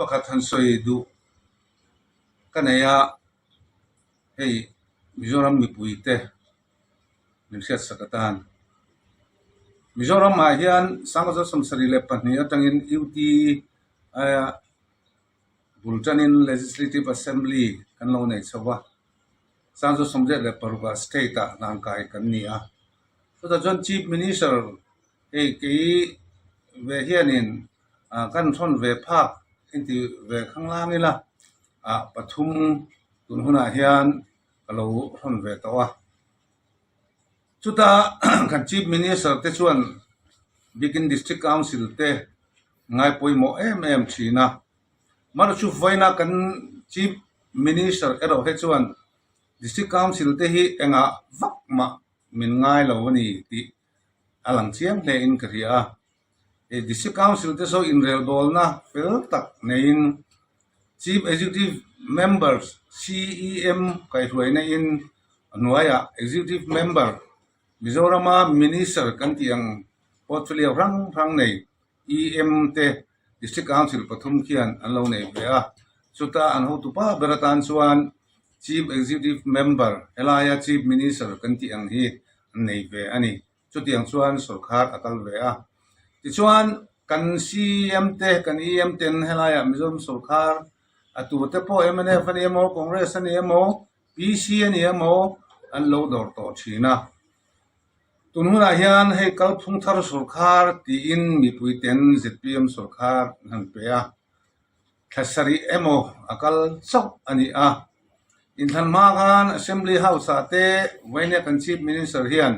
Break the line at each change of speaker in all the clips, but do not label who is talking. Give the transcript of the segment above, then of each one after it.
pakhat han sawi duh ka nei a, hei Mizoram mipui te min hriatsak atan. Mizoram ah hian Sangha 72 atangin UT aia bul tanin Legislative Assembly kan lo nei chho va, 1986 ah state ah hnangkai kan ni a. Chutah chuan Chief Minister hei kei ve hianin kan thawn ve phak inti ve khanglang ila ah pathum tun hunah hian ka lo thawn ve tawh a. Chuta kan Chief Minister te chuan bikin District Council te ngai pawimawh em em thin a. Amaherawhchu vawiina kan Chief Minister erawh hi chuan District Council te hi engah vak mah min ngai lo a ni tih a lang chiang hle in ka hria a. Hei District Council te saw inrelbawlna fel tak neiin Chief Executive Members, CEM, kaihhruaina in a hnuaiah Executive Member, Mizorama Minister kan tih ang portfolio hrang hrang nei EM te District Council pathum khian an lo nei ve a. Chuta an hotu pa ber atan chuan Chief Executive Member helaia Chief Minister kan tih ang hi an nei ve a ni. Chutiang chuan sawrkhar a kal ve a. Tichuan kan CEM te kan EM ten helaiah Mizoram sawrkhar a tur te pawh mnf a ni emaw Congress a ni emaw PC a ni emaw an lo dawr tawh thin a. Tun hunah hian hei kalphung thar sawrkhar tiin mipui ten zpm sawrkhar an han pe a. Thla sarih emaw a kal chauh a ni a. Inthlan hma khan Assembly House-ah te Vainia kan Chief Minister hian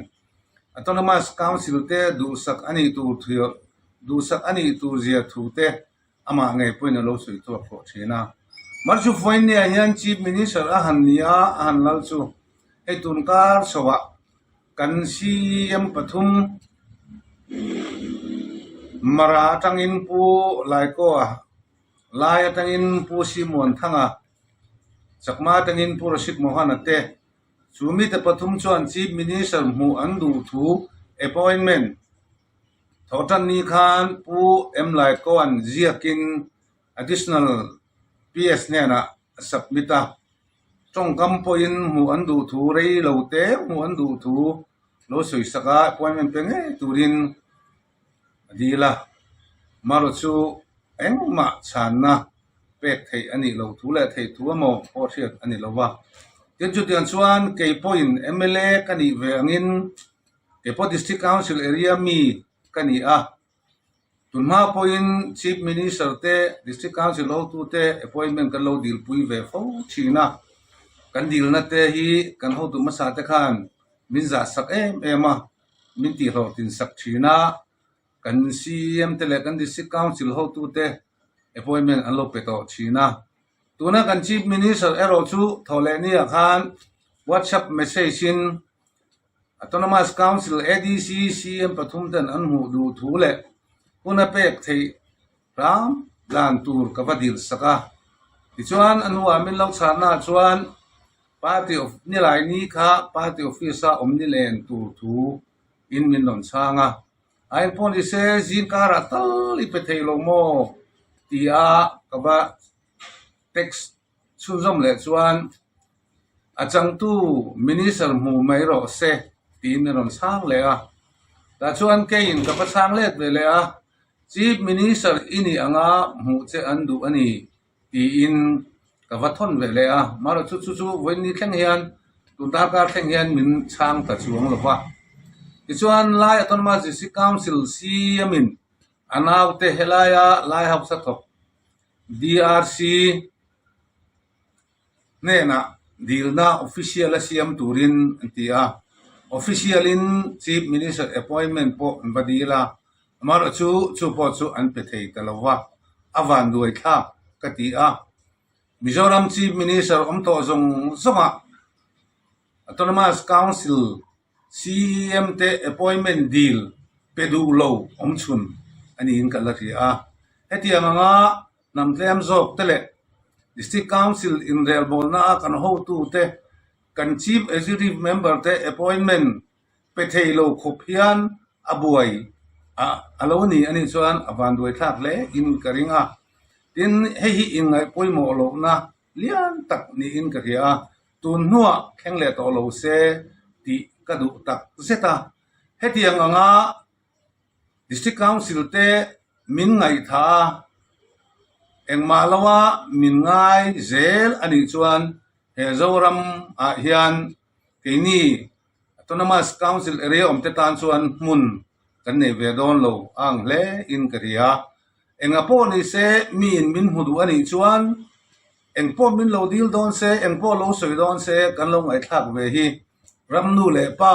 Autonomous Council te duhsak a nih tur duhsak a nih tur zia thu te amah ngei pawhin a lo sawi chhuak hlawh thin a. Marchu Vainia hian Chief Minister a han ni a, a han lal chu hei tun kar chhoah kan CEM pathum Mara atangin Pu Laikoa, Lai atangin Pu Simuan Thanga, Chakma atangin Pu Rashid Mohan-a te chu mite pathum chuan Chief Minister hmuh an duh thu appointment thawhtan ni khan Pu M Laikoa'n ziakin Additional PS hnenah a submit a. Tawngkam pawhin hmuh an duh thu rei lo te hmuh an duh thu lo sawi sak a, appointment pe ngei turin a dil a. Marawh chu engmah chhanna pek theih a nih loh thu leh theih thu emaw pawh hriat a ni lo va. Tin, chutiang chuan kei pawhin mla ka nih ve angin kei pawh District Council area mi ka ni a, Tunhma pawhin Chief Minister te, District Council hotute appointment kan lo dilpui ve fo thin a, kan dilna te hi kan hotu hmasa te khan min zah sak em em a, min tihhlawhtlin sak thin a, kan CEM te leh kan District Council hotute appointment an lo pe tawh thin a. Tuna kan Chief Minister erawh chu thawhlehniah khan WhatsApp message in Autonomous Council, ADC, CM pathum ten an hmuh duh thu leh hun a pek theih hram dan tur ka va dil sak a. Tichuan, a hnuah min lo chhanna chuan Party of Nilai ni kha Party Office-a awm ni len tur thu in min rawn chhang a. A engpawh ni se zingkarah tal i pe thei lo maw? tia ka va text chhunzawm leh chuan A changtu Minister hmu mai rawh se tiin min rawn chhang leh a. Tah chuan keiin ka va chhang let ve leh a, Chief Minister i nih anga hmuh che an duh a ni tiin ka va thawn ve leh a. Marawh chu chu chu vawiin ni thleng hian tun darkar thleng hian min chhang ta chuang lo va. Tichuan Lai Autonomous District Council CM-in a naute helaia Lai Hausa thawk DRC hnenah dilna official a siam turin an ti a, official in Chief Minister appointment pawh an va dil a, amaherawhchu chu pawh chu an pe thei ta lo va, a vanduai thlak ka ti a. Mizoram Chief Minister awm tawh zawng zawngah Autonomous Council CEM te appointment dil pe duh lo awm chhun a niin ka la hria a, hetiang anga Hnam tlem zawk te leh District Council inrelbawlna a kan hotu te, kan Chief Executive Member te appointment pe thei lo khawp hian a buai a lo ni a nih chuan a vanduai thlak hle in ka ring a. Tin, hei hi inngaih pawimawh lohna lian tak niin ka hria a, tun hnuah thleng leh tawh lo se tih ka duh tak zet a. Hetiang anga District Council te min ngaihthah a, engmah loa min ngai zel a nih chuan he Zoram ah hian keini Autonomous Council area awmte tan chuan hmun kan nei ve dawn lo a ang hle in ka hria. Enga pawh ni se miin min hmu duh a nih chuan eng pawh min lo dil dawn se, eng pawh lo sawi dawn se kan lo ngaihthlak ve hi ram nu leh pa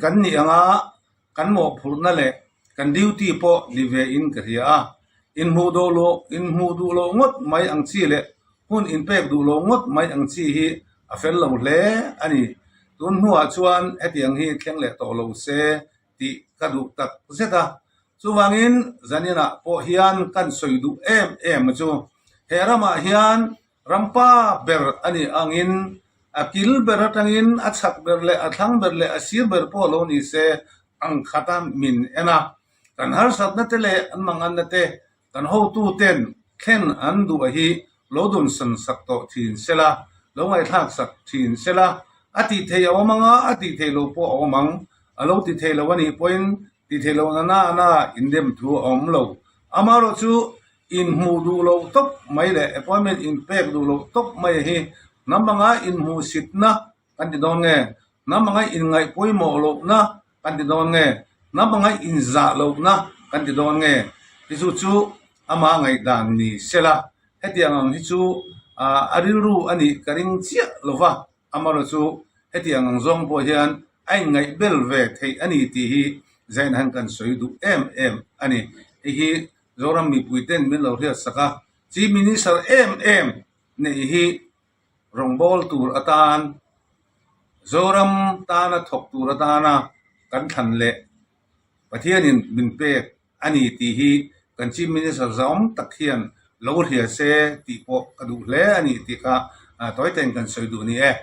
kan nih anga kan mawhphurhna leh kan duty pawh ni ve in ka hria a. Inhmuh duh loh inhmuh duh loh ngawt mai ang chi leh hun inpek duh loh ngawt mai ang chi hi a fel lo hle a ni. Tun hnuah chuan hetiang hi thleng leh tawh lo se tih ka duh tak zet a. Chuvangin zaninah pawh hian kan sawi duh em em a chu. He ramah hian rampa ber a nih angin a kil ber atangin a chhak ber leh a thlang ber leh a sir ber pawh lo ni se ang khata min en a. Kan harsatna te leh an manganna te kan hotuten thlen an duh a hi lo dunsan sak tawh thin se la, lo ngaihthlak sak thin se la, a tih theih a awm ang a, a tih theih loh pawh a awm ang. A lo ti thei lo a nih pawhin ti thei lo na na na indem thu a awm lo. Amaherawh chu inhmuh duh loh tawp mai leh appointment inpek duh loh tawp mai hi hnam anga inhmuhsitna kan ti dawn nge? Hnam anga inngaih pawimawh lohna kan ti dawn nge? Hnam anga inzah lohna kan ti dawn nge? Hi chu chu ama ngaihdan ni sela, hetiang ang hi chu a rilru a nih ka ring chiah lo va, amaherawh chu hetiang ang zawng pawh hian a inngaih bel ve theih a ni tih hi Zain han kan sawi duh em em a ni. Hei hi Zoram mipuiten min lo hriatsak a, Chief Minister em em neih hi Rawngbâwl tur atan, Zoram tana thawk tur atana kan thlan leh Pathianin min pek a ni tih hi kan Chief Minister zâwm tak hian lo hria se tih pawh ka duh hle a ni tih kha tawitein kan sawi duh ni e.